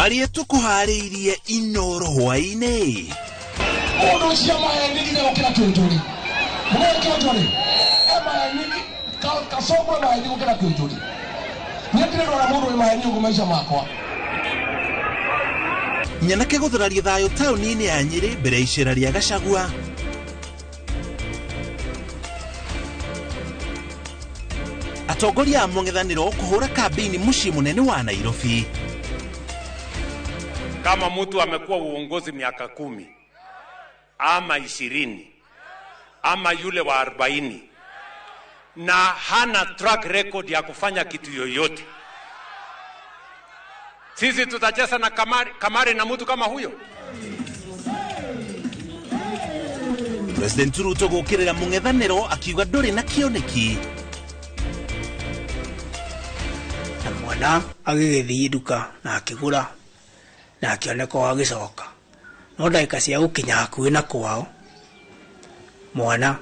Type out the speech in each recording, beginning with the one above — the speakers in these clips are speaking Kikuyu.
Marĩa tũkũharĩirie Inoro hwaĩ-inĩ. Mundu cia maheni nginya gukira Kiunjuri. Mũgũrũ Kiunjuri. E maheni Kasongo e maheni gukira Kiunjuri. Niĩ ndirĩ ndona mũndũ wĩ maheni ũguo maica makwa. Nyanake gũthararia thayũ taũni-inĩ ya Nyĩrĩ mbere ya icera rĩa Gachagua. Atongoria a mũng'ethanĩro kũhũra kambĩini mũciĩ mũnene wa Nairobi. Kama mtu amekuwa uongozi miaka 10 ama 20 ama yule wa 40 na hana track record ya kufanya kitu yoyote, sisi tutacheza na kamari na mtu kama huyo? President Ruto gũkĩrĩra mũng'ethanĩro akiuga ndũrĩ na kĩoneki. Na mwana agĩgĩthiĩ nduka na akĩgũra na akĩoneka agĩcoka, no ndagĩka cia gũkinya hakuhĩ na kwao mwana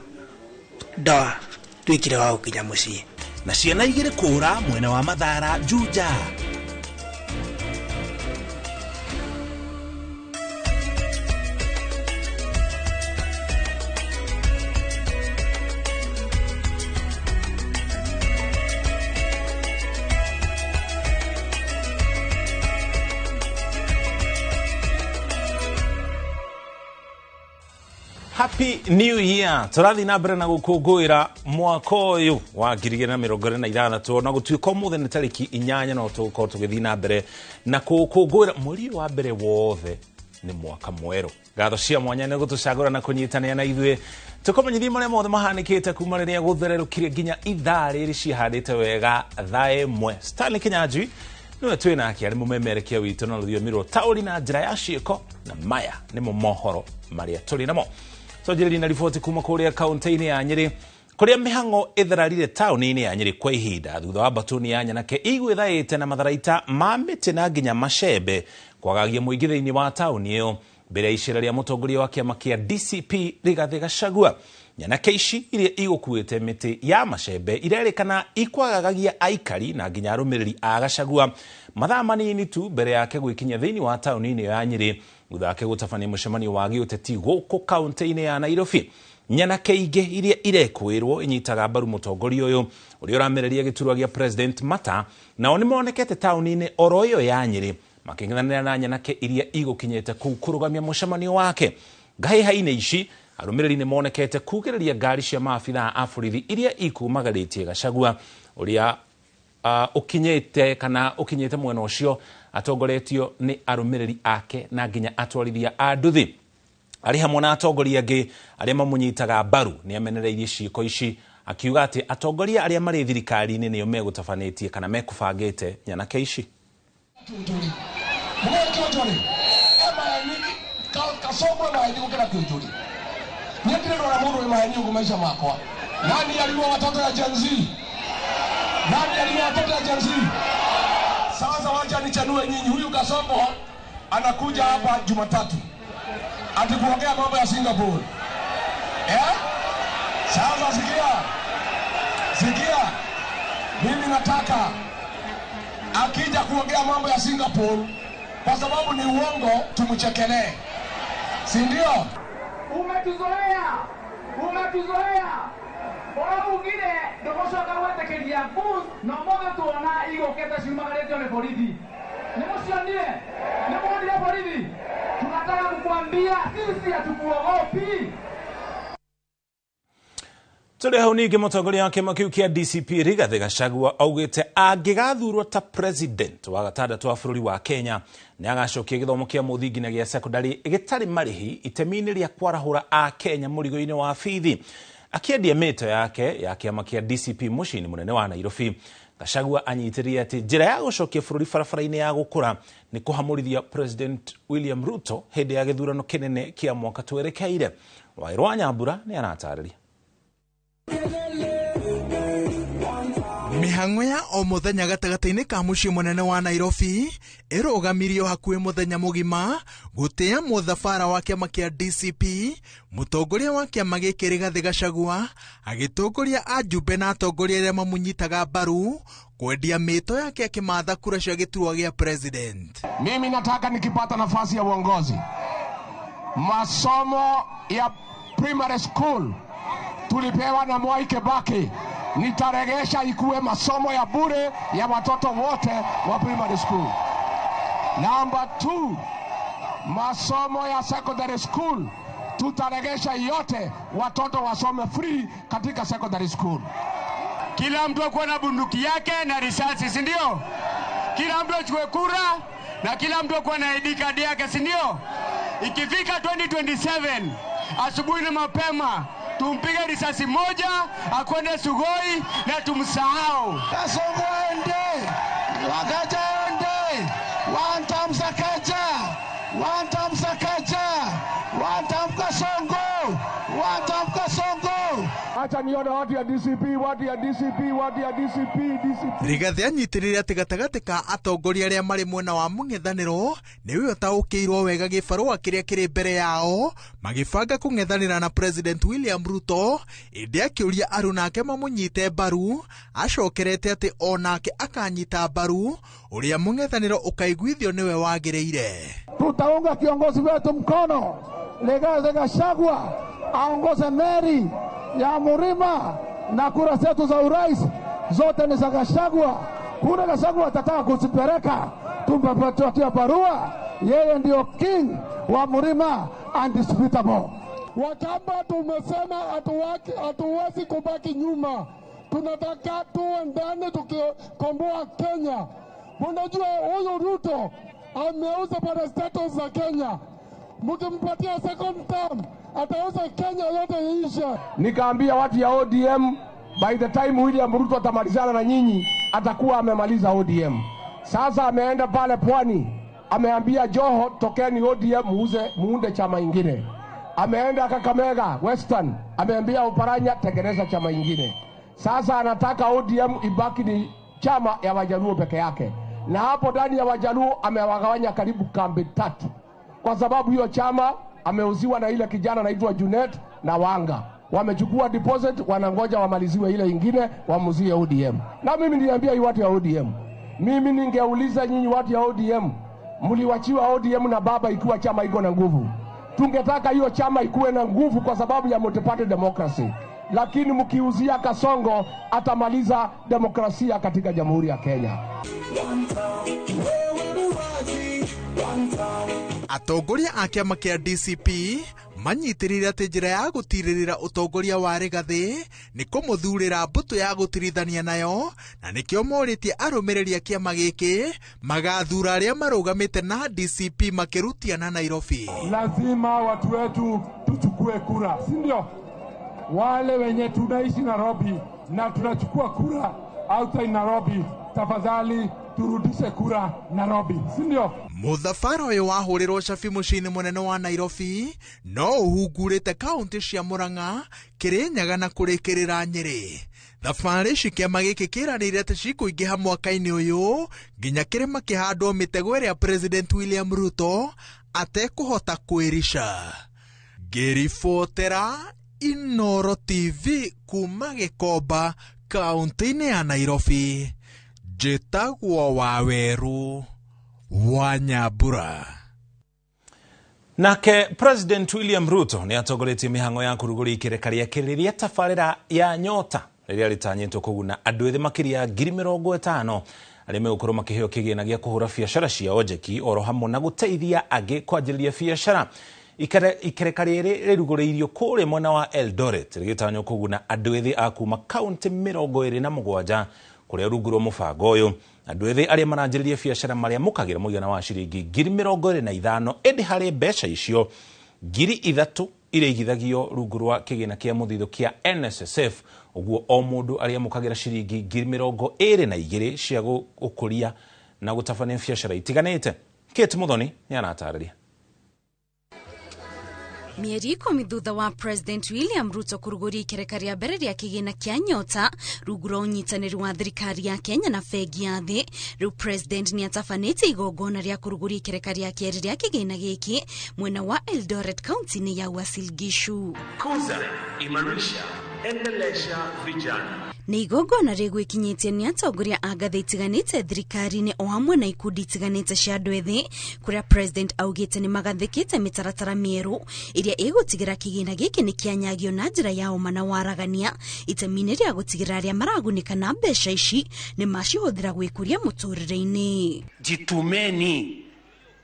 ndatuĩkire wa gũkinya mũciĩ. Na ciana igĩrĩ kũra mwena wa Mathara Juja. Happy New Year. Tũrathiĩ na mbere na gũkũngũĩra mwaka ũyũ wa 2026 na gũtuĩka ũmũthĩ nĩ tarĩki 8 no tũgũkorwo tũgĩthiĩ na mbere na gũkũngũĩra mweri wa mbere wothe nĩ mwaka mwerũ. Ngatho cia mwanya nĩ gũtũcagũra na kũnyitanĩra na ithuĩ tũkũmenyithie marĩa mothe mahanĩkĩte kuma rĩrĩa gũthererũkire nginya ithaa rĩrĩ cihandĩte wega thaa 1. Stanley Kinyanjui nĩwe twĩ nake arĩ mũmemerekia witũ na rũthiomi rwa taũri na njĩra ya ciĩko, na maya nĩmo mohoro marĩa tũrĩ namo. Twanjĩrĩrie na riboti kuma kũrĩa kaunti-inĩ ya Nyĩrĩ kũrĩa mĩhang'o ĩthararire taũni-inĩ ya Nyĩrĩ kwa ihinda thutha wa mbatũni ya nyanake igwĩthaĩte na matharaita ma mĩtĩ na nginya macembe kwagagia mũingĩ thĩinĩ wa taũni ĩyo mbere ya icera rĩa mũtongoria wa kĩama kĩa DCP Rigathĩ Gachagua. Nyanake ici iria igũkuĩte mĩtĩ ya macembe irerĩkana ikwagagagia aikari na nginya arũmĩrĩri a Gachagua mathaa manini tu mbere yake gwĩkinya thĩinĩ wa taũni-inĩ ya Nyĩrĩ thutha wake gũtabania mũcemanio wa gĩũteti gũkũ kaunti-inĩ ya Nairobi. Nyanake ingĩ iria irekwĩrwo inyitaga mbaru mũtongoria ũyũ ũrĩa ũramereria gĩturwa gĩa President Mata nao nĩmonekete taũni-inĩ oro ĩyo ya Nyĩrĩ makĩng'ethanĩra na nyanake iria igũkinyĩte kũu kũrũgamia mũcemanio wake. Ngahĩha-inĩ ici arũmĩrĩri nĩmonekete kugĩrĩria ngari cia maabithaa a borithi iria ikumagarĩtie Gachagua ũrĩa ũkinyĩte kana ũkinyĩte mwena ũcio atongoretio nĩ arũmĩrĩri ake na nginya atwarithia a nduthi. Arĩ hamwe na atongoria angĩ arĩa mamũnyitaga mbaru nĩ amenereirie ciĩko ici akiuga atĩ atongoria arĩa marĩ thirikari-inĩ nĩo megũtabanĩtie kana mekũbangĩte nyanake ici. Mũgũrũ Kiunjuri. E maheni Kasongo e maheni gũkĩra Kiunjuri. Niĩ ndirĩ ndona mũndũ wĩ maheni ũguo maica makwa. Nani aliua watoto ya Gen Z? Nani aliua watoto ya Gen Z? Sasa wacha nichanue nyinyi. Huyu Kasongo anakuja hapa Jumatatu ati kuongea mambo ya Singapore. Sasa sikia, mimi nataka akija kuongea mambo ya Singapore, kwa sababu ni uongo, tumchekelee, si ndio? Umetuzoea. Ugire ndũgũcoka gwĩtĩkĩria bus na ũmũthĩ tuona igũkĩte ciumagarĩtio nĩ borithi. Nĩmũcionire? Nĩmuonire borithi? Tunataka kukuambia sisi hatukuogopi. Tũrĩ hau ningĩ mũtongoria wa kĩama kĩu kĩa DCP Rigathĩ Gachagua augĩte angĩgathurwo ta president wa gatandatũ wa bũrũri wa Kenya nĩ agacokia gĩthomo kĩa mũthingi na gĩa sekondari gĩtarĩ marĩhi itemi-inĩ rĩa kwarahũra a Kenya mũrigo-inĩ wa bithi. Akĩendia mĩto yake ya kĩama kĩa DCP mũciĩ-inĩ mũnene wa Nairobi, Gachagua anyitĩrĩire atĩ njĩra ya gũcokia bũrũri barabara-inĩ ya gũkũra nĩ kũhamũrithia President William Ruto hĩndĩ ya gĩthurano kĩnene kĩa mwaka twerekeire. Waĩrũ wa Nyambura nĩ aratarĩria. Mĩhang'o ya o mũthenya gatagatĩ-inĩ ka mũciĩ mũnene wa Nairobi ĩrũgamirio hakuhĩ mũthenya mũgima gũtĩa mũthabara wa kĩama kĩa DCP. Mũtongoria wa kĩama gĩkĩ Rigathĩ Gachagua agĩtongoria ajumbe na atongoria arĩa mamũnyitaga mbaru kwendia mĩto yake akĩmatha kura cia gĩturwa gĩa president. Mimi nataka nikipata nafasi ya uongozi, masomo ya primary school tulipewa na Mwai Kibaki, nitaregesha ikuwe masomo ya bure ya watoto wote wa primary school. Number 2, masomo ya secondary school tutaregesha yote, watoto wasome free katika secondary school. Kila mtu akuwe na bunduki yake na risasi, si ndio? Kila mtu achukue kura na kila mtu akuwe na ID card yake, si ndio? Ikifika 2027 asubuhi na mapema tumpige risasi moja akwende Sugoi na tumsahau. Kasongo ende, Wakaja ende, one time Sakaja, one time Sakaja, one time Kasongo, one time Kasongo. Acha nione watu ya DCP, watu ya DCP, watu ya DCP, DCP. Rigathi anyitĩrĩire atĩ gatagatĩ ka atongoria arĩa marĩ mwena wa mũng'ethanĩro nĩwe ũtaũkĩirwo wega gĩbarũa kĩrĩa kĩrĩ mbere yao magĩbanga kũng'ethanĩra na President William Ruto, ĩndĩ akĩũria aruna ake mamũnyite mbaru acokerete atĩ onake akanyita mbaru ũrĩa mũng'ethanĩro ũkaiguithio nĩwe wagĩrĩire. Tutaunga kiongozi wetu mkono Rigathi Gachagua aongoze meri ya Murima na kura zetu za urais zote ni za Gachagua. Kura Gachagua atataka kuzipeleka, tumpatia barua, yeye ndio king wa Murima, undisputable. Wakamba tumesema hatuwezi kubaki nyuma, tunataka tuwe ndani tukikomboa Kenya. Mnajua huyu Ruto ameuza parastatals za Kenya, mkimpatia second term atauza Kenya yote iishe. Nikaambia watu ya ODM, by the time William Ruto atamalizana na nyinyi atakuwa amemaliza ODM. Sasa ameenda pale pwani, ameambia Joho tokeni ODM muuze muunde chama ingine. Ameenda Kakamega Western, ameambia Oparanya tengeneza chama ingine. Sasa anataka ODM ibaki ni chama ya Wajaluo peke yake, na hapo ndani ya Wajaluo amewagawanya karibu kambi tatu, kwa sababu hiyo chama ameuziwa na ile kijana anaitwa Junet na Wanga. Wamechukua deposit, wanangoja wamaliziwe ile ingine wamuzie ODM. Na mimi niliambia hii watu ya ODM, mimi ningeuliza nyinyi watu ya ODM, mliwachiwa ODM na baba ikiwa chama iko na nguvu. Tungetaka hiyo chama ikuwe na nguvu kwa sababu ya multi-party democracy, lakini mkiuzia Kasongo atamaliza demokrasia katika Jamhuri ya Kenya. Atongoria a kĩama kĩa DCP manyitĩrĩire atĩ njĩra ya gũtirĩrĩra ũtongoria wa Rigathĩ nĩ kũmũthurĩra mbũtũ ya gũtirithania nayo, na nĩkĩo morĩtie arũmĩrĩri a kĩama gĩkĩ magathura arĩa marũgamĩte na DCP makĩrutiana Nairobi. Lazima watu wetu tuchukue kura, si ndio? Wale wenye tunaishi Nairobi na tunachukua kura outside Nairobi, tafadhali turudishe kura Nairobi, si ndio? Mũthabara ũyũ wahũrĩrwo cabi mũciĩ-inĩ mũnene wa Nairobi no ũhungurĩte kaũntĩ cia Murang'a, Kĩrĩnyaga na kũrĩkĩrĩra Nyĩrĩ. Thabarĩ ici kĩama gĩkĩ kĩranĩire atĩ cikũingĩha mwaka-inĩ ũyũ nginya kĩrĩma kĩhandwo mĩtego ĩrĩa President William Ruto atekũhota kwĩrica. Ngĩribotera Inooro TV kuma Gĩkomba kaũntĩ-inĩ ya Nairobi, njĩtagwo Wawerũ wa Nyambura. Nake President William Ruto nĩ atongoretie mĩhang'o ya kũrugũria ikereka rĩa kerĩ rĩa tabarĩra ya Nyota rĩrĩa rĩtanyĩtwo kũguna andũ ethĩ makĩria 50,000 arĩa megũkorwo makĩheo kĩgĩna gĩa kũhũra biacara ciao njeki oro hamwe na gũteithia angĩ kwanjĩrĩria biacara. Ikereka rĩrĩ rĩrugũrĩirio kũrĩa mwena wa Eldoret rĩgĩtanywo kũguna andũ ethĩ a kuma kaũntĩ 27 kũrĩa rungu rwa mũbango ũyũ andũ ethĩ arĩa maranjĩrĩria biacara marĩamũkagĩra mũigana wa ciringi 25,000 ĩndĩ harĩ mbeca icio 3,000 iria igithagio rungu rwa kĩgĩna kĩa mũthithũ kĩa NSSF, ũguo o mũndũ arĩamũkagĩra ciringi 22,000 cia gũkũria na gũtabania biacara itiganĩte. Kate Muthoni nĩ aratarĩria. Mĩeri 10 thutha wa President William Ruto kũrugũria ikereka rĩa mbere rĩa kĩgĩna kĩa Nyota rungu rwa ũnyitanĩri wa thirikari ya Kenya na bengi ya thĩ, rĩu President nĩ atabanĩtie igongona rĩa kũrugũria ikereka rĩa kerĩ rĩa kĩgĩna gĩkĩ mwena wa Eldoret kaunti-inĩ ya Uasin Gishu. Kuza, imarisha, endelesha vijana. Nĩ igongona rĩgwĩkinyĩtie nĩ atongoria a ngathĩ itiganĩte thirikari-inĩ o hamwe na ikundi itiganĩte cia andũ ethĩ, kũrĩa President augĩte nĩ magathĩkĩte mĩtaratara mĩerũ ĩrĩa ĩgũtigĩra kĩgĩna gĩkĩ nĩ kĩanyagio na njĩra ya ũma na waragania, itemi-inĩ rĩa gũtigĩra arĩa maragunĩka na mbeca ici nĩ macihũthĩra gwĩkũria mũtũrĩre-inĩ. Jitumeni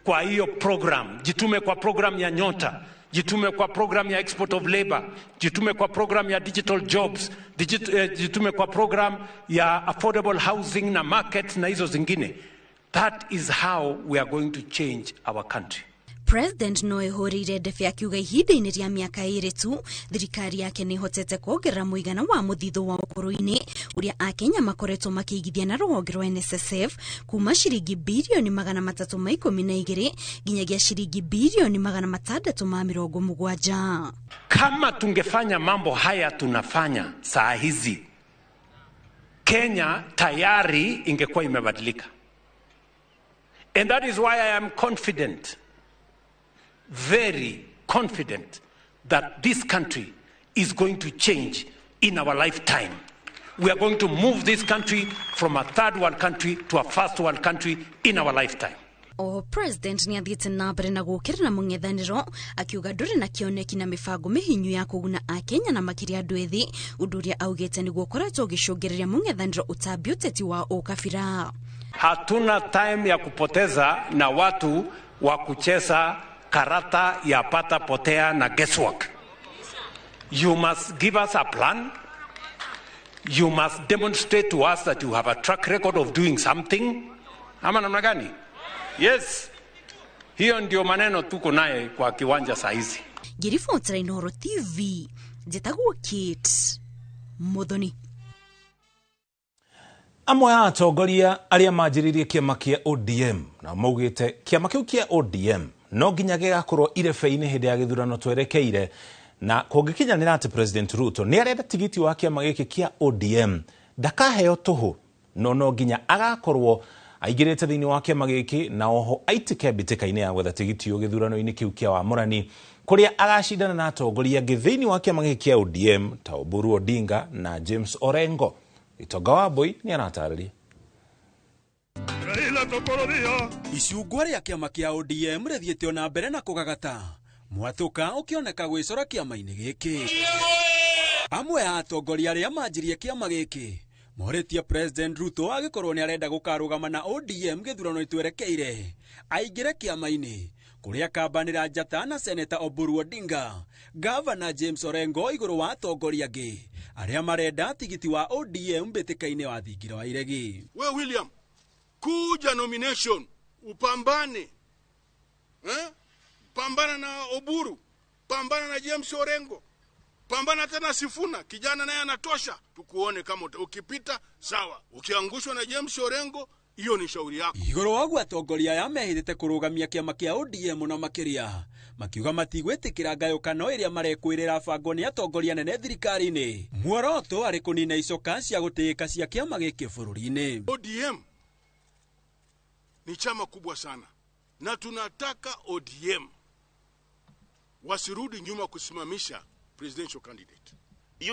kwa hiyo program, jitume kwa program ya Nyota, jitume kwa program ya export of labor, jitume kwa program ya digital jobs, jitume kwa program ya affordable housing na markets na hizo zingine. That is how we are going to change our country. President no ehũrĩire ndebe akiuga ihinda-inĩ rĩa mĩaka 2 tu thirikari yake nĩ ĩhotete kuongerera mũigana wa mũthithũ wa ũkũrũ-inĩ ũrĩa akenya makoretwo makĩigithia na rũhonge rwa NSSF kuma ciringi birioni 312 nginyagia ciringi birioni 670. Kama tungefanya mambo haya tunafanya saa hizi, Kenya tayari ingekuwa imebadilika. And that is why I am confident, very confident, that this country is going to change in our lifetime. We are going to move this country from a third world country to a first world country in our lifetime. Oho President nĩ athiĩte na mbere na gũũkĩrĩra mũng'ethanĩro akiuga ndũrĩ na kĩoneki na mĩbango mĩhinyu ya kũguna akenya na makĩria andũ ethĩ, ũndũ ũrĩa augĩte nĩguo ũkoretwo ũgĩcũngĩrĩria mũng'ethanĩro ũtambie ũteti wa ũkabira. Hatuna time ya kupoteza na watu wa kucheza karata ya pata potea na guesswork. You must give us a plan. You must demonstrate to us that you have a track record of doing something. Ama namna gani? Yes. Hiyo ndio maneno tuko naye kwa kiwanja saa hizi. Ngĩribotera Inooro TV, njĩtagwo Kate Muthoni. Amwe a atongoria arĩa manjĩrĩirie kĩama kĩa ODM na maugĩte kĩama kĩu kĩa ODM no nginya gĩgakorwo irebe-inĩ hĩndĩ ya gĩthurano twerekeire, na kũngĩkinyanĩra atĩ President Ruto nĩ arenda tigiti wa kĩama gĩkĩ kĩa ODM ndakaheo tũhũ, no nginya agakorwo aingĩrĩte thĩinĩ wa kĩama gĩkĩ na oho aitĩke mbĩtĩka-inĩ ya gwetha tigiti ũyũ gĩthurano-inĩ kĩu kĩa wamũrani, kũrĩa agacindana na atongoria angĩ thĩinĩ wa kĩama gĩkĩ kĩa ODM ta Oburu Odinga na James Orengo. Itonga wa Mbui nĩ aratarĩria. Icungwa rĩa kĩama kĩa ODM rĩthiĩte ona mbere na kũgagata, mwatũka ũkĩoneka gwĩcora kĩama-inĩ gĩkĩ. Amwe a atongoria arĩa manjirie kĩama gĩkĩ morĩtie President Ruto agĩkorwo nĩ arenda gũkarũgama na ODM gĩthurano twerekeire aingĩre kĩama-inĩ, kũrĩa kambanĩra njata na Seneta Oburu Odinga, Gavana James Orengo igũrũ wa atongoria angĩ arĩa marenda tigiti wa ODM mbĩtĩka-inĩ wa thingira wa iregi. We William, kuja nomination upambane, Pambana na Oburu, pambana na James Orengo, pambana tena Sifuna, kijana naye anatosha. Tukuone kama ukipita sawa, ukiangushwa na James Orengo hiyo ni shauri yako. Igũrũ wa ũguo atongoria aya mehĩtĩte kũrũgamia kĩama kĩa ODM na makĩria makiuga matigwĩtĩkĩra ngayũkano ĩrĩa marekwĩrĩra bangwo nĩ atongoria nene thirikari-inĩ, muoroto arĩ kũnina icoka cia gũtĩĩka cia kĩama gĩkĩ bũrũri-inĩ. ODM ni chama kubwa sana na tunataka ODM wasirudi nyuma kusimamisha presidential candidate.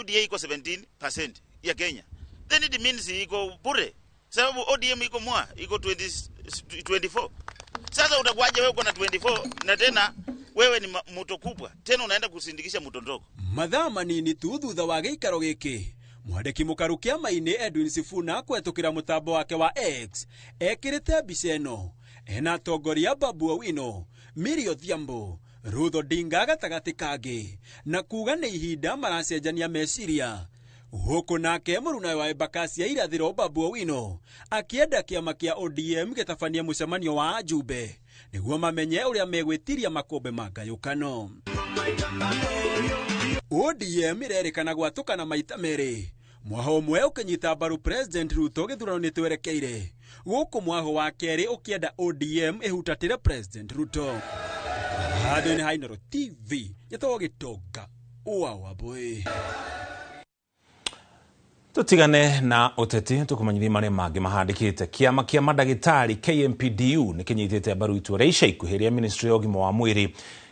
UDA iko 17% ya Kenya, then it means iko bure, sababu ODM iko mwa iko 24. Sasa utakuwaje wewe uko na 24 na tena wewe ni mto kubwa tena unaenda kusindikisha mto ndogo? Mathaa manini tu thutha wa gĩikaro gĩkĩ, mwandĩki mũkaru kĩama-inĩ Edwin Sifuna kũhetũkĩra mũtambo wake wa X ekĩrĩte mbica ĩno ena atongoria Babu Owino, Millie Odhiambo, Ruth Odinga gatagatĩ kangĩ, na kuga nĩ ihinda maracenjania meciria. Gũkũ nake mũrunawe wa Embakasi ya irathĩro Babu Owino akĩenda kĩama kĩa ODM gĩtabanie mũcemanio wa ajumbe nĩguo mamenye ũrĩa megwĩtiria makũmbĩ ma ngayũkano. ODM ĩrerĩkana gwatũkana maita merĩ, mwaho ũmwe ũkĩnyita mbaru President Ruto gĩthurano-inĩ twerekeire, gũkũ mwaho wa kerĩ ũkĩenda ODM ĩhutatĩre President Ruto. Handũ-inĩ ha Inooro TV nyetagwo Gĩtonga wa Wambũi. Tutigane na uteti tukumanyithie maria mangi mahandikite. Kiama kia mandagitari KMPDU nikinyitite mbaru itua rĩa ica ikuhĩ rĩa ministry ya ũgima wa mwĩrĩ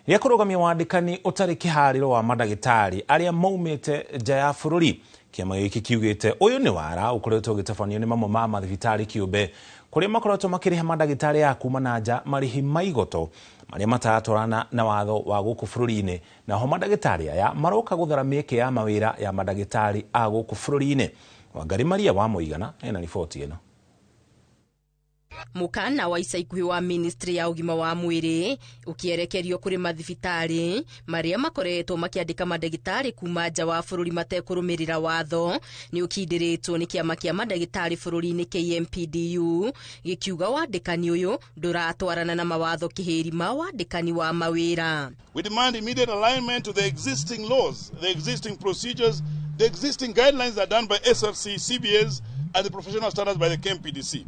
rĩa kũrũgamia wandĩkani ũtarĩ kĩharĩro wa mandagĩtarĩ arĩa maumĩte nja ya bũrũri. Kĩama gĩkĩ kiugĩte ũyũ nĩ wara ũkoretwo ũgĩtabanio nĩ mamwe ma mathibitarĩ kĩũmbe kũrĩa makoretwo makĩrĩha mandagĩtarĩ a kuma na nja marĩhi ma igoto marĩa mataratwarana na watho wa gũkũ bũrũri-inĩ, naho mandagĩtarĩ aya maroka gũthara mĩeke ya mawĩra ya mandagĩtarĩ a gũkũ bũrũri-inĩ. Wangari Maria wa Mũigana ena riboti ĩno. Mukana wa ica ikuhĩ wa ministry ya ũgima wa mwĩrĩ ũkĩerekerio kũrĩ mathibitarĩ marĩa makoretwo makĩandĩka mandagĩtarĩ kuma nja wa bũrũri matekũrũmĩrĩra watho nĩ ũkindĩrĩtwo nĩ kĩama kĩa mandagĩtarĩ bũrũri-inĩ KMPDU gĩkiuga wandĩkani ũyũ ndũratwarana na mawatho kĩhĩri ma wandĩkani wa mawĩra. We demand immediate alignment to the existing laws, the existing procedures, the existing guidelines that are done by SRC, CBAs and the professional standards by the KMPDC.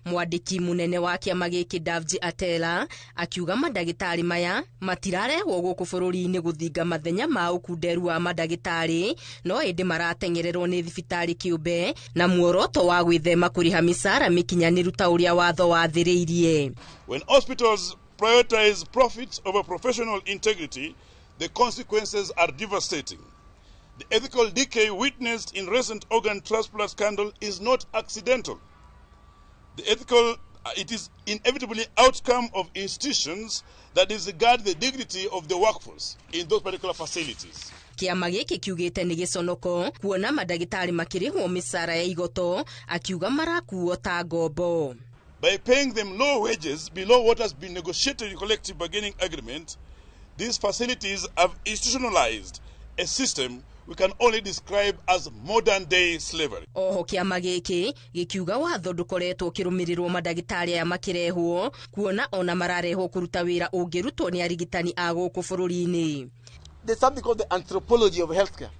Mwandĩki munene wa kĩama gĩkĩ Davji Atela akiuga mandagĩtarĩ maya matirarehwo gũkũ bũrũri-inĩ gũthinga mathenya ma ũkunderu wa mandagĩtarĩ no ĩndĩ marateng'ererwo nĩ thibitarĩ kĩũmbe na muoroto wa gwĩthema kũrĩha mĩcara mĩkinyanĩru ta ũrĩa watho wathĩrĩirie. When hospitals prioritize profits over professional integrity, the consequences are devastating. The ethical decay witnessed in recent organ transplant scandal is not accidental. The ethical, it is inevitably outcome of institutions that disregard the dignity of the workforce in those particular facilities. Kĩama gĩkĩ kiugĩte nĩ gĩconoko kuona mandagĩtarĩ makĩrĩhwo mĩcara ya igoto, akiuga marakuo ta ngombo. By paying them low wages below what has been negotiated in collective bargaining agreement, these facilities have institutionalized a system we can only describe as modern day slavery. Oho kĩama gĩkĩ gĩkiuga watho ndũkoretwo ũkĩrũmĩrĩrwo mandagĩtarĩ aya makĩrehwo kuona ona mararehwo kũruta wĩra ũngĩrutwo nĩ arigitani a gũkũ bũrũri-inĩ. There's something called the anthropology of healthcare.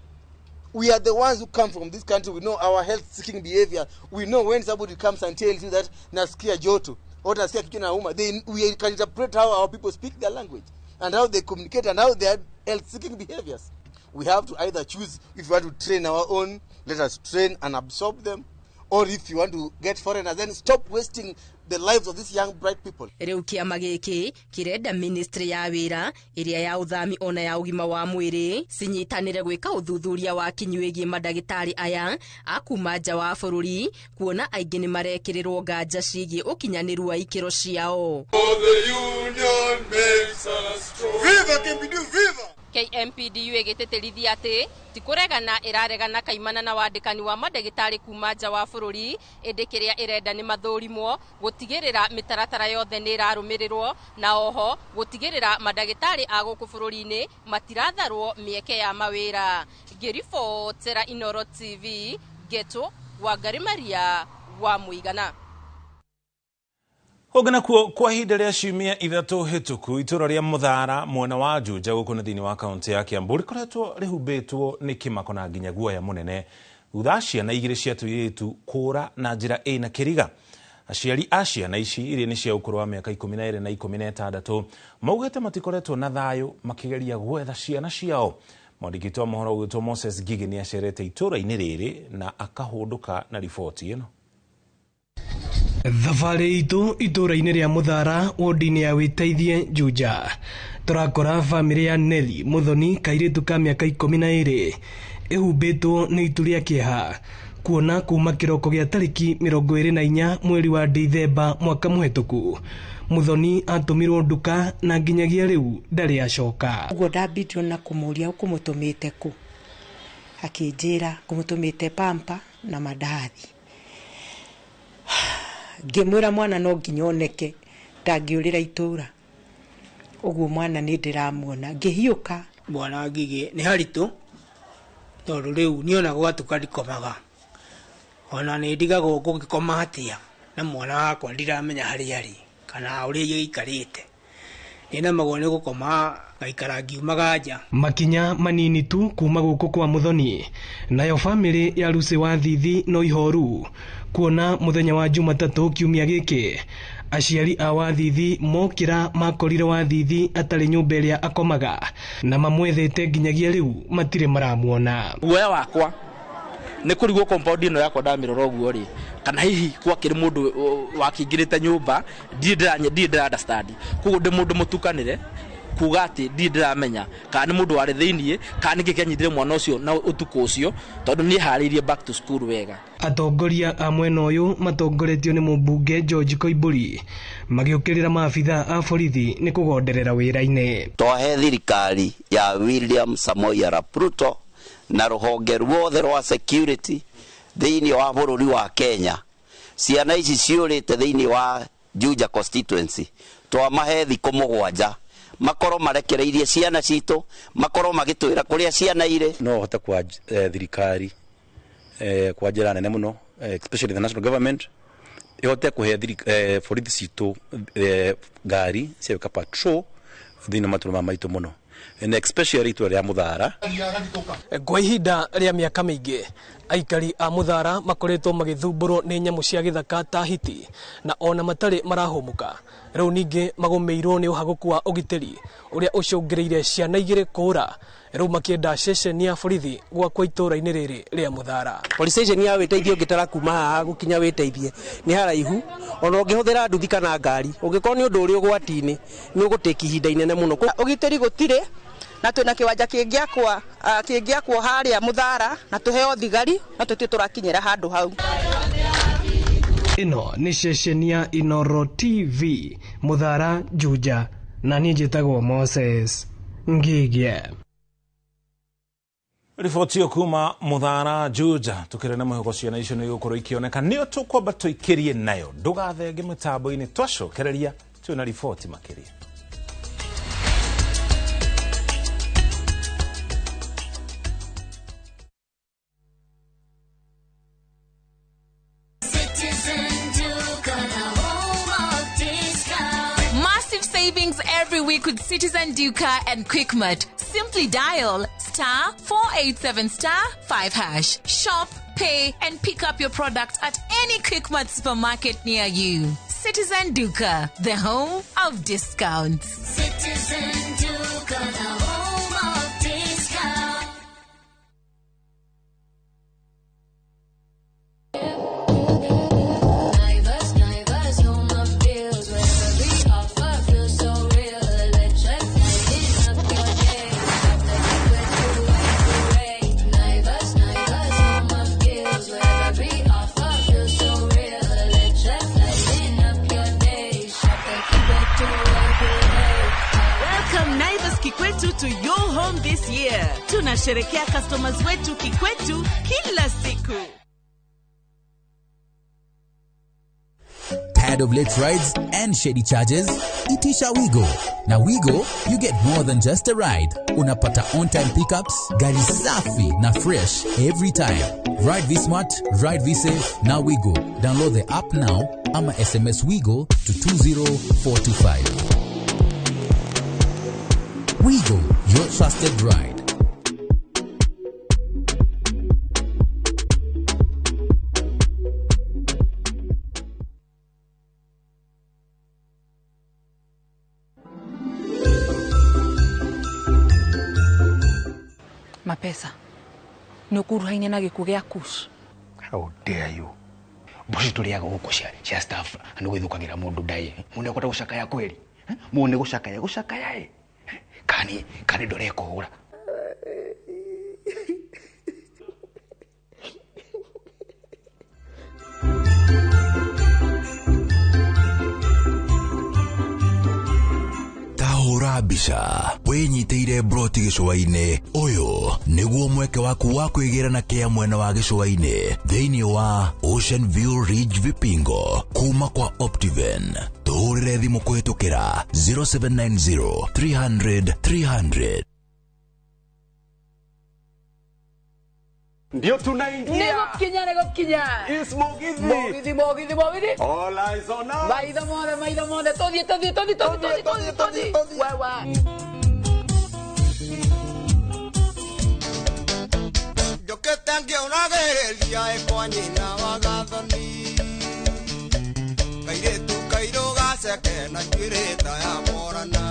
We are the ones who come from this country. We know our health-seeking behavior. We know when somebody comes and tells you that nasikia joto or nasikia kichwa inauma, we can interpret how our people speak their language and how they communicate and how their health-seeking behaviors. We have to either choose if we want to train our own, let us train and absorb them, or if you want to get foreigners, then stop wasting the lives of these young bright people. Rĩu kĩama gĩkĩ kĩrenda ministry ya wĩra ĩrĩa ya ũthami ona ya ũgima wa mwĩrĩ cinyitanĩre gwĩka ũthuthuria wa kinyu wĩgiĩ mandagĩtarĩ aya a kuma nja wa bũrũri kuona aingĩ nĩ marekĩrĩrwo nganja ciĩgiĩ ũkinyanĩru wa ikĩro ciao. The union makes us strong. Viva KMPDU, viva! KMPDU ĩgĩtĩtĩrithia atĩ ti kũregana ĩraregana kaimana na wandĩkani wa mandagĩtarĩ kuma nja wa bũrũri ĩndĩ kĩrĩa ĩrenda nĩ mathũrimwo gũtigĩrĩra mĩtaratara yothe nĩ ĩrarũmĩrĩrwo na oho gũtigĩrĩra mandagĩtarĩ a gũkũ bũrũri-inĩ matiratharwo mĩeke ya mawĩra. Ngĩribotera Inooro TV Geto Wangari Maria wa Mũigana. Ũngĩ nakuo kwa ihinda rĩa ciumia 3 hĩtũku itũra rĩa Mũthara mwena wa Juja gũkũ na thĩinĩ wa kaunti ya Kiambu rĩkoretwo rĩhumbĩtwo nĩ kĩmako na nginya guoya mũnene thutha ciana 2 cia tũirĩtu kũra na njĩra ĩna kĩriga. Aciari a ciana ici iria nĩ cia ũkũrũ wa mĩaka 12 na 16 maugĩte matikoretwo na thayũ makĩgeria gwetha ciana ciao. Mwandĩki wa mohoro ũgwĩtwo Moses Ngigĩ nĩ acerete itũra-inĩ rĩrĩ na akahũndũka na riboti ĩno. Thabarĩ itũ itũra-inĩ rĩa Mũthara wodi-inĩ ya Wĩteithie Juja tũrakora bamĩrĩ ya Nelly Muthoni kairĩtu ka mĩaka 12 ĩhumbĩtwo nĩ itu rĩa kĩeha kuona kuma kĩroko gĩa tarĩki 24 mweri wa Dithemba mwaka mũhetũku Muthoni atũmirwo nduka na nginyagia rĩu ndarĩ acoka. Ũguo ndambitio na kũmũria ũkũmũtũmĩte kũ, akĩnjĩra kũmũtũmĩte pampa na mandathi. Ngĩmwĩra mwana no nginya oneke ndangĩũrĩra itũra, ũguo mwana nĩ ndĩramuona. Ngĩhiũka bwana Ngigĩ nĩ haritũ tondũ rĩu niĩ ona gwatuka ndikomaga, ona nĩ ndigagwo ngũgĩkoma atĩa na mwana wakwa ndiramenya harĩa arĩ kana ũrĩa gĩikarĩte. Nĩnemagwo nĩ gũkoma ngaikara ngiumaga nja. Makinya manini tu kuma gũkũ kwa Muthoni, nayo famĩlĩ ya Lucy Wathithi no ihoru kuona mũthenya wa Jumatatũ kiumia gĩkĩ aciari a Wathithi mokĩra makorire Wathithi atarĩ nyũmba ĩrĩa akomaga na mamwethete nginyagia rĩu matirĩ maramuona. Guoya wakwa nĩ kũrigwo compound ĩno yakwa ndamĩrora ũguo rĩ, kana hihi gwakĩrĩ mũndũ wakĩingĩrĩte nyũmba, ndirĩ ndĩra understand. Koguo ndĩ mũndũ mũtukanĩre kuga atĩ ndirĩ ndĩramenya kana nĩ mũndũ warĩ thĩiniĩ kana nĩkĩ kĩanyitire mwana ũcio na ũtukũ ũcio, tondũ niĩ harĩirie back to school wega. Atongoria a mwena ũyũ matongoretio nĩ mũmbunge George Koimbũri magĩũkĩrĩra maabitha a borithi nĩ kũgonderera wĩra-inĩ. Twahe thirikari ya William Samoei Arap Ruto na rũhonge ruothe rwa security thĩinĩ wa bũrũri wa Kenya, ciana ici ciũrĩte thĩinĩ wa Juja constituency twamahe thikũ 7 makorwo marekereirie ciana citũ, makorwo magĩtwĩra kũrĩa ciana irĩ. No hote kwa thirikari kwa njĩra nene mũno, especially the national government ihote kũhe borithi citũ ngari cia gwĩka patrol thĩinĩ wa matũũra maitũ mũno, and especially itũũra rĩa Mũthara. Kwa ihinda rĩa mĩaka mĩingĩ aikari a Mũthara makoretwo magĩthumbũrwo nĩ nyamũ cia gĩthaka ta hiti na ona matarĩ marahũmũka. Rĩu ningĩ magũmĩirwo nĩ ũhagũku wa ũgitĩri ũrĩa ũcũngĩrĩire ciana 2 kũũra, rĩu makĩenda ceceni ya borithi gwakwo itũũra-inĩ rĩrĩ rĩa Mũthara. Police station ya wĩteithie ũngĩtara kuma haha gũkinya wĩteithie nĩ haraihu, ona ũngĩhũthĩra nduthi kana ngari ũngĩkorwo nĩ ũndũ ũrĩ ũgwati-inĩ nĩ ũgũtĩki ihinda inene mũno. Ũgitĩri gũtirĩ na twĩna kĩwanja kĩngĩakwo harĩa Mũthara na tũheo thigari na tũtirĩ tũrakinyĩra handũ hau. Ĩno nĩ ceceni ya Inoro TV Mũthara, Juja, na niĩ njĩtagwo Moses Ngigie. Riboti ĩyo kuma Mũthara Juja tukĩrĩ na mwĩhoko ciana icio nĩ igũkorwo ikĩoneka nĩyo tũkwamba tũikĩrie nayo. Ndũgathenge mĩtambo-inĩ, twacokereria twĩna riboti makĩria. Massive savings every week with Citizen Duka and Quickmart. Simply dial *487*5#. Shop, pay, and pick up your product at any Quickmart supermarket near you. Citizen Duka, the home of discounts. Citizen Duka, the home of discounts. Kikwetu to your home this year. Tunasherekea customers wetu Kikwetu kila siku. Tired of late rides and shady charges? Itisha Wigo. Now Wigo, you get more than just a ride. Unapata on-time pickups, gari safi na fresh every time. Ride V-Smart, ride V-Safe, now Wigo. Download the app now ama SMS Wigo to 20425. Wigo, your trusted ride. Mapesa nä å kuruhaine na gä kuo gä a Kush. How dare you? Mboco tũrĩaga gũkũ cia staff nĩ gwĩthũkagĩra mũndũ ndaĩ. Mũndũ ekũhota gũcakaya kweli? Mũndũ nĩ gũcakaya gũcakaya ĩ. Kani ndore kũhũra. Tahũra mbica wĩnyitĩire broti gĩcũa-inĩ. Ũyũ nĩguo mweke waku wa kwĩgĩra na kĩa mwena wa gĩcũa-inĩ thĩinĩ wa Ocean View Ridge Vipingo kuma kwa Optiven. Tũhũrĩre thimũ kũhĩtũkĩra 0790 300 300. Ndio tunaingia. Nĩgũkinya nĩgũkinya. It's Mugithi. Mugithi Mugithi Mugithi. All eyes on us. Maitho mothe maitho mothe tũthiĩ tũthiĩ tũthiĩ tũthiĩ tũthiĩ tũthiĩ tũthiĩ. Wewe. Njũkĩte ngĩũragĩrĩria ĩkwa nyina wa gathoni kairĩtu kairũ gaceke na njuĩrĩ ta ya morana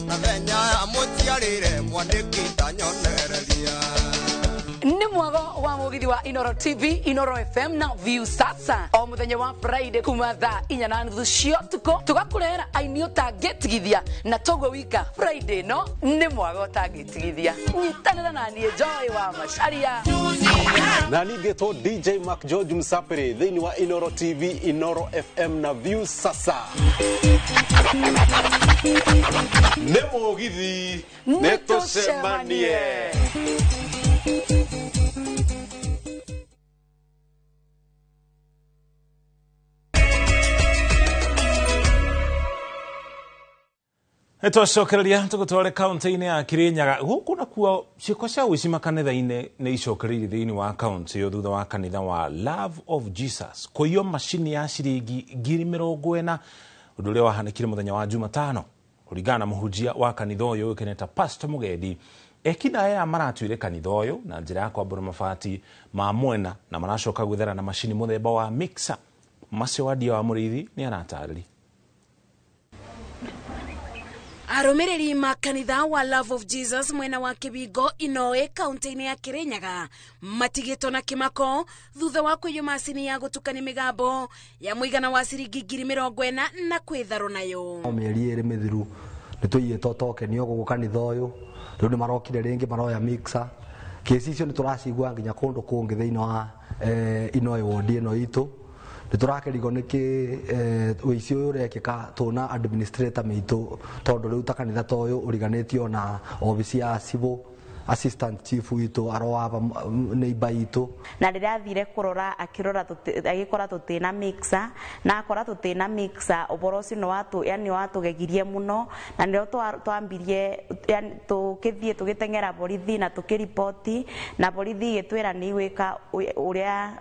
na thenya ya mũciarĩre mwandĩki ta nyonereria. Nĩ mwago wa mugithi wa Inoro TV, Inoro FM na View Sasa o muthenya wa Friday kuma thaa 4:30 cia ũtukũ tũgakũrehera aini ũtangĩtigithia na toguo wika Friday no nĩ mwago ũtangĩtigithia. Nyitanĩra na niĩ Joy wa Macharia na ningĩtwo DJ Mark George Msapere thĩinĩ wa Inoro TV, Inoro FM na View Sasa. Nĩ mũgithi nĩ tũcemanie. Nĩtwacokereria tũgũtware kaunti-inĩ ya Kirinyaga gũkũ nakuo ciĩko cia ũici makanitha-inĩ nĩ icokereirie thĩinĩ wa kaunti ĩyo thutha wa kanitha wa Love of Jesus kũiywo macini ya ciringi 40,000 ũndũ ũrĩa wahanĩkire mũthenya wa Jumatano. Kũringana na mũhunjia wa kanitha ũyũ ũĩkaine ta Pastor Mũgendi, ekinaĩ aya maratuire kanitha ũyũ na njĩra ya kwambũra mabati ma mwena na maracoka gwĩthera na macini mũthemba wa mixer. Macio Wadia wa Mũrĩithi nĩ aratarĩria. Arũmĩrĩri ma kanitha wa Love of Jesus mwena wa Kĩbingo Inoe kaunti-inĩ ya Kirinyaga matigĩtwo na kĩmako thutha wa kũiywo macini ya gũtukania mĩgambo ya mũigana wa ciringi 40,000 na kwĩtharwo nayo. Mĩeri 2 mĩthiru nĩ tũiyĩtwo tokenio gũkũ kanitha ũyũ, rĩu nĩ marokire rĩngĩ maroya mixer. Kĩci icio nĩ tũracigua nginya kũndũ kũngĩ thĩinĩ wa Inoe ward ĩno itũ. Nĩtũrakĩrigwo nĩkĩ ũici ũyũ ũrekĩka tũna administrator mitũ tondũ rĩu ta kanitha ta ũyũ ũriganĩtio na obici ya civil assistant chief witũ aroaba neighbor itũ. Na rĩrĩa athire kũrora akĩrora agĩkora tũtĩna mixer na akora tũtĩna mixer ũboro ũcio nĩ watũgegirie mũno na nĩrĩo twambirie tũkĩthiĩ tũgĩteng'era borithi na tũkĩriboti na borithi ĩgĩtwĩra nĩ igwĩka ũrĩa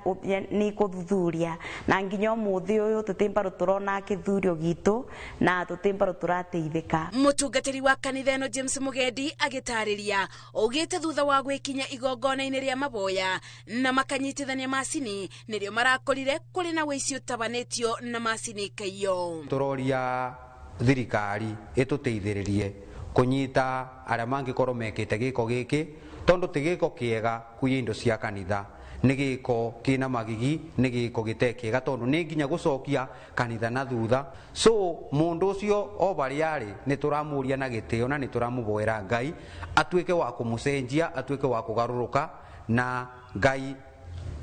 nĩ ikũthuthuria na nginya ũmũthĩ ũyũ tũtĩ mbaru tũrona kĩthurio gitũ na tũtĩ mbaru tũrateithĩka. Mũtungatĩri wa kanitha ĩno James Mũgendi agĩtarĩria ugite thutha wa gwikinya igongona-inĩ rĩa maboya na makanyitithania macini nĩrĩo marakorire kũrĩ na ũici ũtabanĩtio na macini kaiyo. Tũroria thirikari ĩtũteithĩrĩrie kũnyita arĩa mangĩkorwo mekĩte gĩko gĩkĩ tondũ ti gĩko kĩega kuiya indo cia kanitha, nĩ gĩko kĩna magigi, nĩ gĩko gĩte kĩega tondũ nĩ nginya gũcokia kanitha na thutha. So mũndũ ũcio o barĩa arĩ nĩ tũramũria na gĩtĩo na nĩ tũramũboera Ngai atuĩke wa kũmũcenjia, atuĩke wa kũgarũrũka na Ngai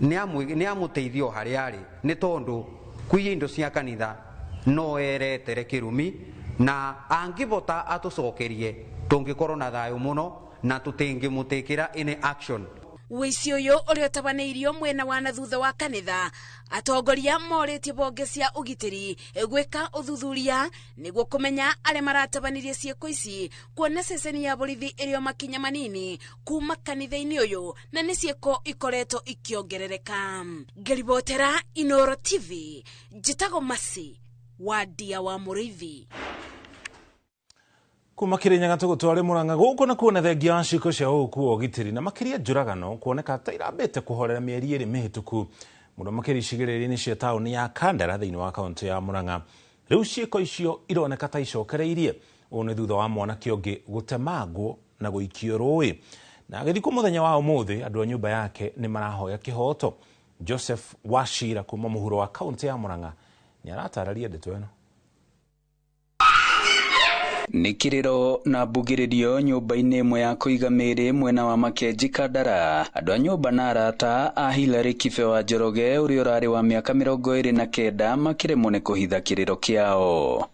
nĩ amũteithie o harĩa arĩ nĩ tondũ kuiya indo cia kanitha no eretere kĩrumi na angĩbota atũcokerie tũngĩkorwo na thayũ mũno na tũtingĩmũtĩkĩra any action. Ũici ũyũ ũrĩa ũtabanĩirio mwena wa na thutha wa kanitha atongoria morĩtie bonge cia ũgitĩri gwĩka ũthuthuria nĩguo kũmenya arĩa maratabanirie ciĩko ici kuona ceceni ya borithi ĩrĩ o makinya manini kuma kanitha-inĩ ũyũ na nĩ ciĩko ikoretwo ikĩongerereka. Ngĩribotera Inoro TV njĩtagwo Masi Wadia wa Mũrĩithi. Kuma Kirinyaga tũgũtware Murang'a gũkũ na kuona thengia wa ciĩko cia ũũku wa ũgitĩri na makĩria njũragano kuoneka ta irambĩte kũhorera mĩeri 2 mĩhĩtũku mũno makĩria icigĩrĩra-inĩ cia taũni ya Kandara thĩinĩ wa kaũntĩ ya Murang'a. Rĩu ciĩko icio ironeka ta icokereirie ũũ nĩ thutha wa mwanake ũngĩ gũtemangwo na gũikio rũĩ na agĩthikwo mũthenya wa ũmũthĩ andũ a nyũmba yake nĩ marahoya kĩhoto. Joseph Wachira kuma mũhuro wa kaũntĩ ya Murang'a nĩ aratarĩria ndeto ĩno. Nĩ kĩrĩro na mbugĩrĩrio nyũmba-inĩ ĩmwe ya kũiga mĩĩrĩ mwena wa Makenji Kandara. Andũ a nyũmba na arata a Hilary Kibe wa Njoroge ũrĩa ũrarĩ wa mĩaka 29 makĩremwo nĩ kũhitha kĩrĩro kĩao.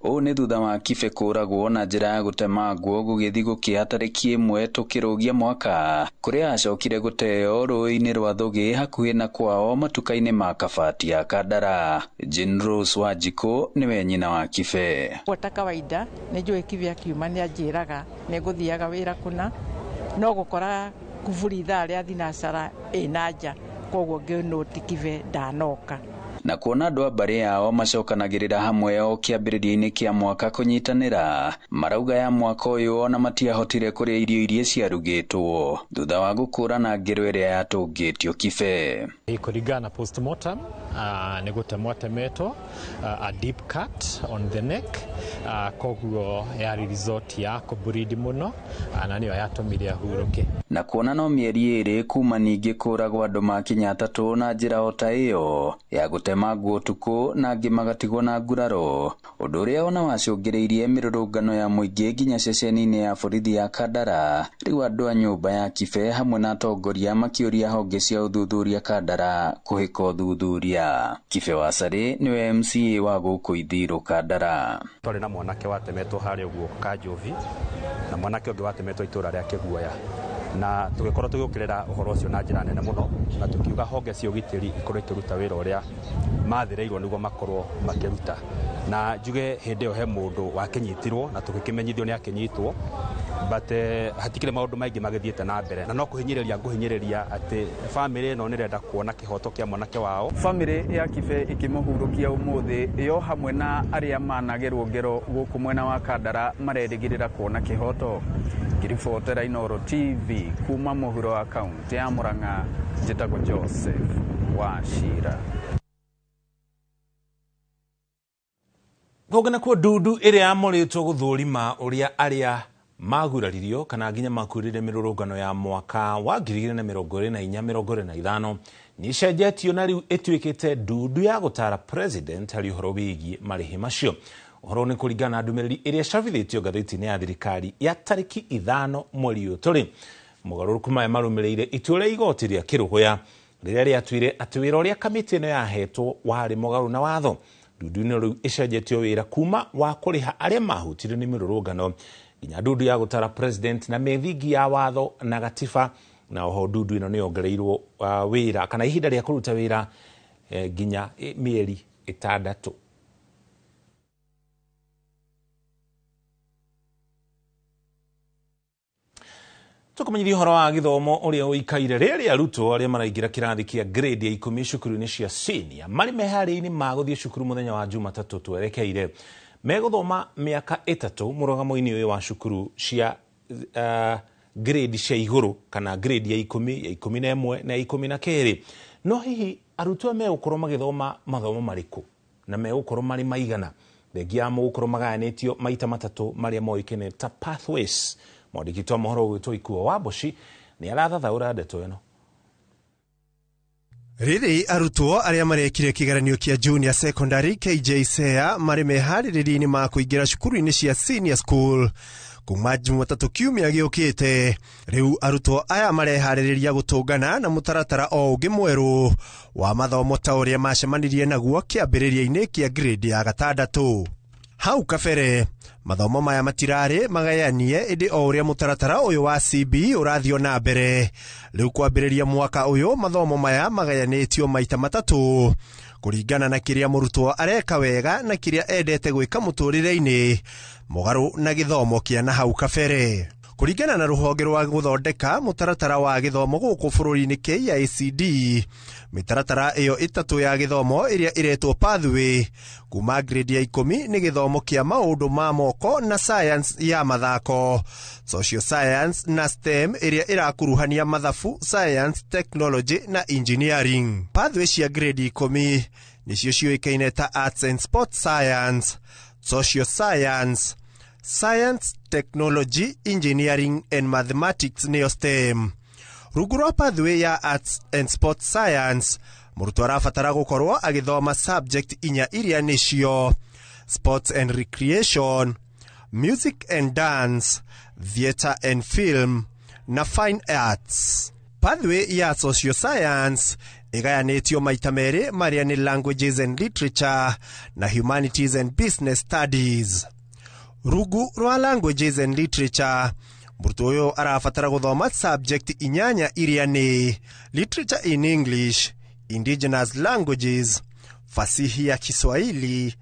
Ũũ Ũũ nĩ thutha wa Kibe kũragwo na njĩra ya gũtemangwo gũgĩthiĩ gũkĩa tarĩki 1 tũkĩrũgia mwaka, kũrĩa acokire gũteo rũĩ-inĩ rwa Thũgĩ hakuhĩ na kwao matuka-inĩ ma Kabati ya Kandara. Jane Rose Wanjikũ nĩwe nyina wa Kibe. Ta kawaida nĩ njũĩ Kibe akiuma nĩ anjĩraga nĩ ngũthiaga wĩra kũna, no gũkora kuburi ithaa rĩa thinacara ĩna nja, koguo ngĩnũti Kibe ndanoka. Na kuona andũ a mbarĩ yao macokanagĩrĩra hamwe o kĩambĩrĩria-inĩ kĩa mwaka kũnyitanĩra, marauga ya mwaka ũyũ ona matiahotire kũrĩa irio iria ciarugĩtwo thutha wa gũkũrana ngero ĩrĩa yatũngĩtio Kibe. Kũringana na postmortem, nĩ gũtemwo atemetwo, a deep cut on the neck, koguo yarĩ result ya kũburidi mũno, na nĩyo yatũmire ahurũke. Na kuona no mĩeri 2 kuma ningĩ kũragwo andũ makinya 3 na njĩra o ta ĩyo ya gũtemangwo ũtukũ na angĩ magatigwo na nguraro, ũndũ ũrĩa ona wacũngĩrĩirie mĩrũrũngano ya mũingĩ nginya ceceni-inĩ ya borithi ya Kandara. Rĩu andũ a nyũmba ya Kibe hamwe na atongoria makĩũria honge cia ũthuthuria Kandara kũhĩka ũthuthuria. Kibe wa Carĩ nĩwe MCA wa gũkũ Ithiru Kandara. Twarĩ na mwanake watemetwo harĩa ũguo Kanjovi na mwanake ũngĩ watemetwo itũra rĩa Kĩguoya, na tũgĩkorwo tũgĩũkĩrĩra ũhoro ũcio na njĩra nene mũno, na tũkiuga honge cia ũgitĩri ikorwo ikĩruta wĩra ũrĩa mathĩrĩirwo nĩguo makorwo makĩruta. Na njuge hĩndĩ ĩyo he mũndũ wakĩnyitirwo na tũgĩkĩmenyithio nĩ akĩnyitwo, but hatikĩrĩ maũndũ maingĩ magĩthiĩte na mbere, na no kũhinyĩrĩria ngũhinyĩrĩria atĩ bamĩrĩ ĩno nĩrenda kuona kĩhoto kĩa mwanake wao. Bamĩrĩ ya Kibe ĩkĩmũhurũkia ũmũthĩ yo hamwe na arĩa managerwo ngero gũkũ mwena wa Kandara marerĩgĩrĩra kuona kĩhoto. Ngĩribotera Inooro TV kuma mũhuro wa kaunti ya Murang'a, njĩtagwo Joseph Wachira. Kũngĩ nakuo ndundu ĩrĩa yamũrĩtwo gũthũrima ũrĩa arĩa maguraririo kana nginya makuĩrĩire mĩrũrũngano ya mwaka wa 2024-25 nĩ ĩcenjetio na rĩu ĩtuĩkĩte ndundu ya gũtara president harĩ ũhoro wĩgiĩ marĩhi macio. Ũhoro nĩ kũringana na ndũmĩrĩri ĩrĩa ĩcabithĩtio ngathĩti-inĩ ya thirikari ya tarĩki 5 mweri ũyũ tũrĩ. Mogarũrũku maya marũmĩrĩire itua rĩa igoti rĩa Kĩrũgũya rĩrĩa rĩatuire atĩ wĩra ũrĩa kamĩtĩ ĩno yahetwo warĩ mũgarũ na watho. Ndundu ĩno rĩu ĩcenjetio wĩra kuma wa kũrĩha arĩa mahutirio nĩ mĩrũrũngano nginya ndundu ya gũtara president na mĩthingi ya watho na gatiba, na oho ndundu ĩno nĩ yongereirwo wĩra kana ihinda rĩa kũruta wĩra nginya mĩeri 6. Tũkũmenyithia ũhoro wa gĩthomo ũrĩa ũikaire rĩrĩa arutwo arĩa maraingĩra kĩrathi kĩa grade ya 10 cukuru-inĩ cia senior marĩ meharĩinĩ ma gũthiĩ cukuru mũthenya wa Jumatatũ twerekeire megũthoma mĩaka 3 mũrũgamo-inĩ ũyũ wa cukuru cia grade cia igũrũ kana grade ya 10, ya 11 na ya 12. No hihi arutwo megũkorwo magĩthoma mathomo marĩkũ na megũkorwo marĩ maigana? Thengia ya mũgũkorwo magayanĩtio maita 3 marĩa moĩkaine ta pathways. Mwandĩki wa mohoro ũgwĩtwo Ikuo wa Mboci nĩ arathathaũra ndeto ĩno. Rĩrĩ arutwo arĩa marekire kĩgeranio kĩa junior secondary KJSEA marĩ meharĩrĩria-inĩ ma kũingĩra cukuru-inĩ cia senior school kuma Jumatatũ kiumia gĩũkĩte. Rĩu arutwo aya mareharĩrĩria gũtũngana na mũtaratara o ũngĩ mwerũ wa mathomo ta ũrĩa macemanirie naguo kĩambĩrĩria-inĩ kĩa grade ya 6. Hau kabere mathomo maya matirarĩ magayanie, ĩndĩ o ũrĩa mũtaratara ũyũ wa CB ũrathiĩ na mbere, rĩu kwambĩrĩria mwaka ũyũ mathomo maya magayanĩtio maita 3 kũringana na kĩrĩa mũrutwo areka wega na kĩrĩa endete gwĩka mũtũrĩre-inĩ, mũgarũ na gĩthomo kĩa na hau kabere. Kũringana na rũhonge rwa gũthondeka mũtaratara wa gĩthomo gũkũ bũrũri-inĩ KICD, mĩtaratara ĩyo 3 ya gĩthomo ĩrĩa ĩretwo pathway kuma grade ya 10 nĩ gĩthomo kĩa maũndũ ma moko na science ya mathako, social science na STEM ĩrĩa ĩrakuruhania mathabu, science, technology na engineering. Pathway cia grade 10 nĩcio ciũĩkaine ta arts and sports science, social science, science, technology, engineering and mathematics nĩyo STEM. Rungu rwa pathway ya arts and sports science, mũrutwo arabatara gũkorwo agĩthoma subject 4 iria nĩcio sports and recreation, music and dance, theatre and film na fine arts. Pathway ya social science ĩgayanĩtio maita merĩ, marĩa nĩ languages and literature na humanities and business studies. Rungu rwa languages and literature, mũrutwo ũyũ arabatara gũthoma subject 8 iria nĩ literature in English, indigenous languages, fasihi ya Kiswahili,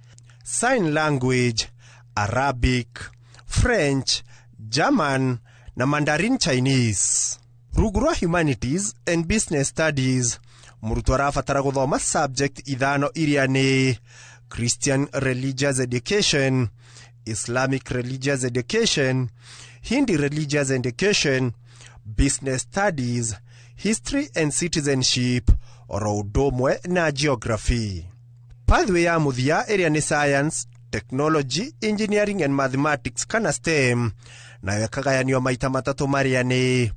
sign language, Arabic, French, German na Mandarin Chinese. Rungu rwa humanities and business studies, mũrutwo arabatara gũthoma subject 5 iria nĩ Christian religious education, Islamic religious education, Hindi religious education, business studies, history and citizenship, oro ũndũ ũmwe na geography. Pathway ya mũthia ĩrĩa nĩ science, technology, engineering and mathematics kana STEM, nayo ĩkagayanio maita matatũ, marĩa nĩ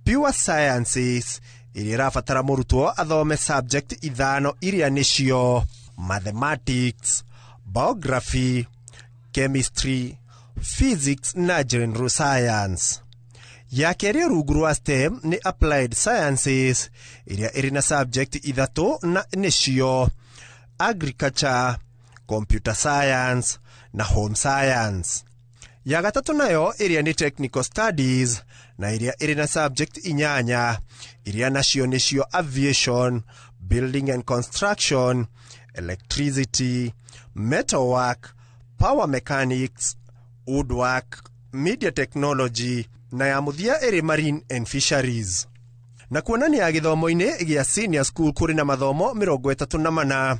pure sciences ĩrĩa ĩrabatara mũrutwo athome subject 5 iria nĩcio mathematics, biography, chemistry, physics na general science. Ya kerĩ rungu rwa STEM nĩ applied sciences ĩrĩa ĩrĩ na subject 3 na nĩcio agriculture, computer science na home science. Ya gatatũ nayo ĩrĩa nĩ technical studies na ĩrĩa ĩrĩ na subject 8 iria nacio nĩcio aviation, building and construction, electricity, metalwork, power mechanics, woodwork, media technology na ya mũthia ĩrĩ marine and fisheries. Na kuonania gĩthomo-inĩ gĩa senior school kũrĩ na mathomo 34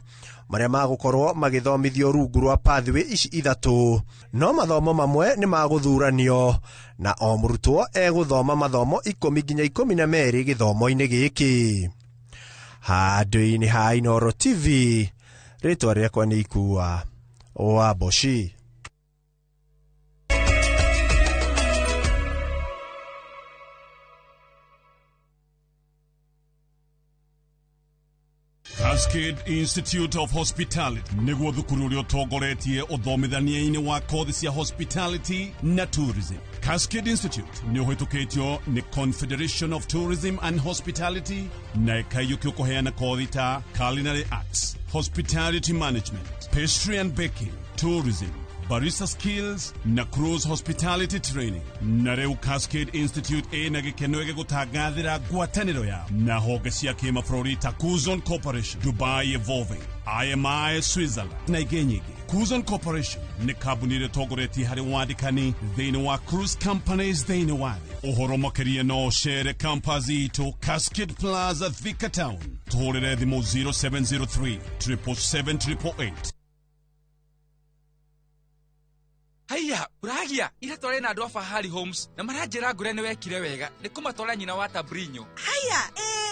marĩa magũkorwo magĩthomithio rungu rwa pathway ici 3, no mathomo mamwe nĩ magũthuranio na o mũrutwo egũthoma mathomo 10 nginya 12 gĩthomo-inĩ gĩkĩ. Handũ-inĩ ha Inooro TV, rĩtwa rĩakwa nĩ Ikua wa Boshi. Cascade Institute of Hospitality nĩguo thukuru ũrĩa ũtongoretie ũthomithania-inĩ wa kothi cia hospitality na tourism. Cascade Institute nĩ ũhĩtũkĩtio nĩ Confederation of Tourism and Hospitality na ĩkaiyũkio kũheana kothi ta culinary arts, hospitality management, pastry and baking, tourism, barista skills na cruise hospitality training. Na rĩu Cascade Institute ĩna gĩkeno gĩgũtangathĩra ngwatanĩro yao na honge cia kĩmabũrũri ta Kuzon Corporation, Dubai Evolving, IMI Switzerland na ingĩ nyingĩ. Kuzon Corporation nĩ kambuni ĩrĩa ĩtongoretie harĩ wandĩkani thĩinĩ wa cruise companies thĩinĩ wa thĩ. Ũhoro makĩria no ũcere campus itũ Cascade Plaza, Thika Town. Tũhũrĩre thimũ 0703 777 888. Haiya, uragia ira tware na andu a Fahari Homes na maranjira ngure ni wekire wega ni kumatwara nyina wa Tabrinyo. Haiya,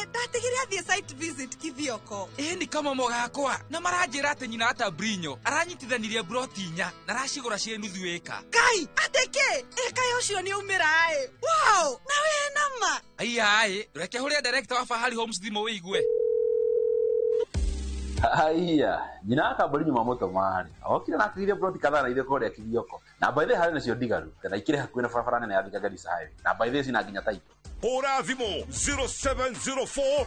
ndatigire athie site visit Kithioko. Ni kama mogakwa na maranjira ati nyina wa Tabrinyo aranyitithanirie broti 4 na aracigura ciĩ nuthu ĩka. Kai, ateke ĩka ucio ni umira ĩ. Wow, na we nama. Haiya, reke huria director wa Fahari Homes thimũ wĩigue. Haiya, nyina akambari nyuma moto mari. Okire na akire broti kadhaa na ithe kũrĩa Kithioko. Na by the harĩ nacio ndigaru. Na ikire hakuhĩ na barabara nene ya Thika Garissa Highway. Na by the cina nginya taito. Hũra thimũ 0704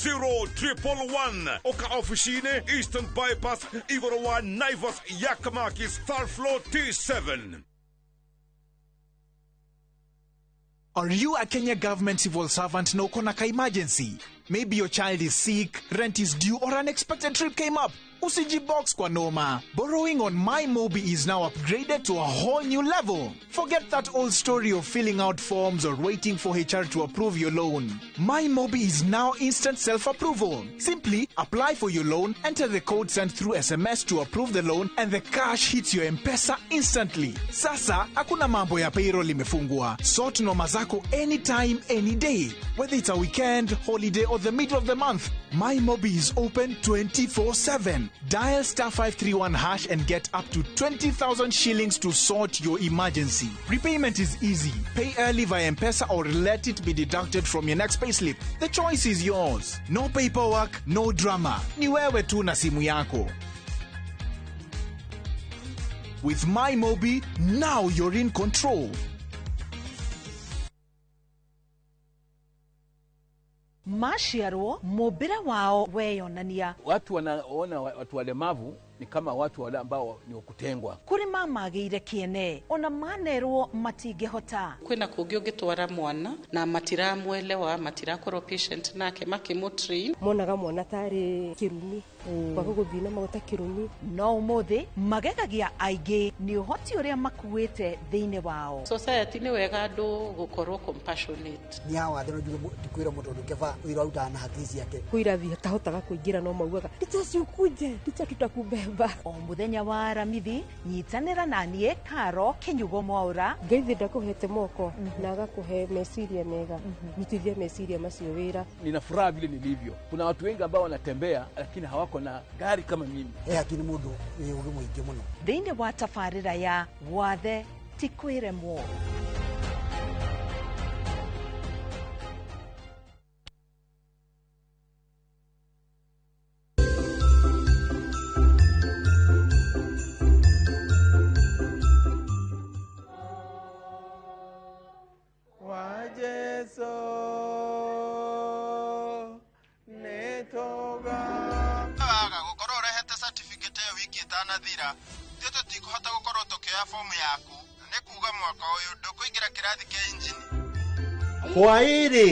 000 111. Oka ofici-inĩ Eastern Bypass igũrũ wa Naivas Yakamakis third floor T7. Are you a Kenya government civil servant na uko na ka emergency? Maybe your child is sick, rent is due, or an unexpected trip came up. Usijibox kwa noma. Borrowing on MyMobi is now upgraded to a whole new level. Forget that old story of filling out forms or waiting for HR to approve your loan. MyMobi is now instant self-approval. Simply apply for your loan, enter the code sent through SMS to approve the loan, and the cash hits your M-Pesa instantly. Sasa, hakuna mambo ya payroll imefungwa. Sort noma zako anytime, any day. Whether it's a weekend, holiday, or the middle of the month, MyMobi is open 24/7. Dial *531# and get up to 20,000 shillings to sort your emergency. Repayment is easy. Pay early via M-Pesa or let it be deducted from your next payslip. The choice is yours. No paperwork, no drama. Ni wewe tu na simu yako. With MyMobi, now you're in control. Maciarwo mũmbĩre wao weyonania. Watu wanaona watu walemavu ni kama watu wale ambao ni wakutengwa. Kũrĩ mamagĩire kĩene ona manerwo matingĩhota. Kwĩna kũngĩ ũngĩtwara mwana na matiramwelewa, matirakorwo patient nake makĩmũtrain. Monaga mwana tarĩ kĩrumi, kwaga gũthiĩ na maguta kĩrumi. No ũmũthĩ magegagia aingĩ nĩ ũhoti ũrĩa makuĩte thĩinĩ wao. Society nĩ wega andũ gũkorwo compassionate. Nĩ hawa thĩ no njuge ndikwĩra mũndũ ũndũ keba wĩra arutaga na hakiri ciake. Kwĩ irathi atahotaga kũingĩra no maugaga ticha siukuje, ticha tutakubeba. O mũthenya wa Aramithi nyitanĩra na niĩ Karo Kinyugo Mwaura. Ngai thĩ ndakũhete moko na agakũhe meciria mega, rutithia meciria macio wĩra. Nina furaha vile nilivyo. Kuna watu wengi ambao wanatembea lakini hawako na gari kama mimi. Hakini mũndũ wĩ ũgĩ mũingĩ mũno. Thĩinĩ wa tabarĩra ya Wathe ti kwĩremwo. Ĩtanathira ithuĩ tũtikũhota gũkorwo tũkĩoya fomu yaku na nĩ kuuga mwaka ũyũ ndũkũingĩra kĩrathi kĩa injini. Hwaĩ-rĩ,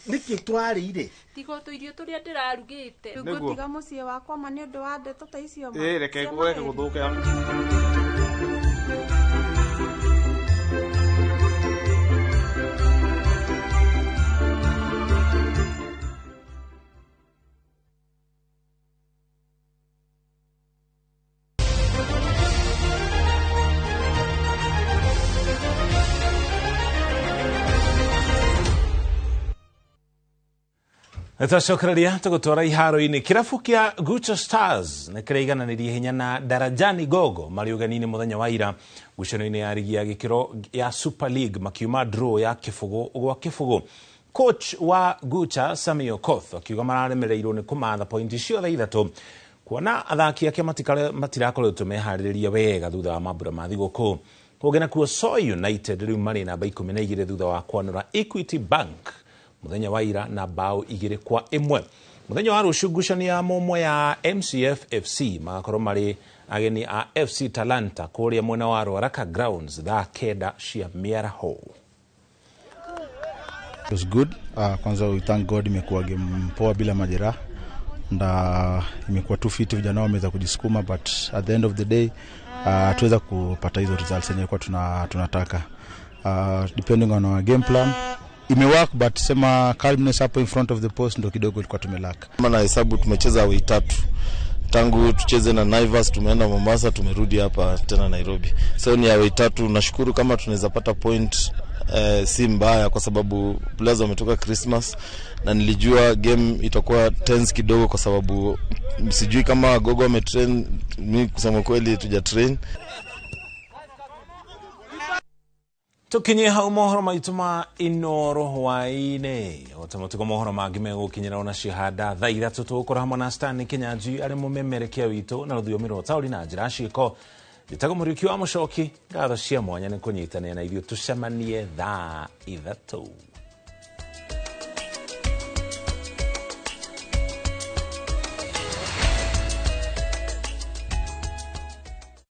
nĩkĩ twarĩire? Tiga tũirio tũrĩa ndĩrarugĩte. Ngũtiga mũciĩ wakwa ma nĩ ũndũ wa ndeto ta icio ma. Ĩĩ, reke gũthũke. Twacokereria tũgũtwara iharo-inĩ. Kĩrabu kĩa Gucha Stars nĩ kĩraigananĩrie hinya na Darajani Gogo marĩ ũgeni-inĩ mũthenya wa ira ngucanio-inĩ ya rigi ya gĩkĩro ya Super League makiuma draw ya kĩbũgũ gwa kĩbũgũ. Coach wa Gucha Sami Okoth akiuga mararemereirwo nĩ kũmatha pointi ciothe ithatũ kuona athaki ake matirakoretwo meharĩrĩria wega thutha wa mambura ma thigũkũ. Kũngĩ nakuo Soy United rĩu marĩ namba 12 thutha wa kwanũra Equity Bank muthenya wa ira na bao 2-1. Muthenya wa rũciũ ngucanio ya mũmwe ya MCF FC magakorwo marĩ ageni a FC Talanta kũrĩa mwena wa Ruaraka Grounds thaa 9 cia mĩaraho. It was good. Kwanza we thank God imekuwa game poa bila majeraha. Na imekuwa tu fit, vijana wameweza kujisukuma, but at the end of the day tuweza kupata hizo results yenye kwa tunataka. Depending on our game plan imework, but sema calmness hapo in front of the post ndo kidogo ilikuwa tumelaka. Maana hesabu tumecheza away 3 tangu tucheze na Naivas, tumeenda Mombasa, tumerudi hapa tena Nairobi. So ni away 3. Nashukuru kama tunaweza pata point, si mbaya kwa sababu players wametoka Christmas na nilijua game itakuwa tense kidogo kwa sababu sijui kama Gogo ametrain, mimi kusema kweli tuja train. Tukinye hau mohoro maitu ma Inoro hwaĩ-inĩ. O ta mũtugo mohoro mangĩ megũkinyĩra ona cihanda thaa 3 tũgũkorwo hamwe na Stanley Kinyanjui arĩ mũmemerekia witũ na rũthiomi rwa ũtaũri na njĩra ciĩko. Njĩtagwo Mũriũki wa Mũcoki, ngatho cia mwanya nĩ kũnyitanĩra na ithuĩ, tũcemanie thaa 3.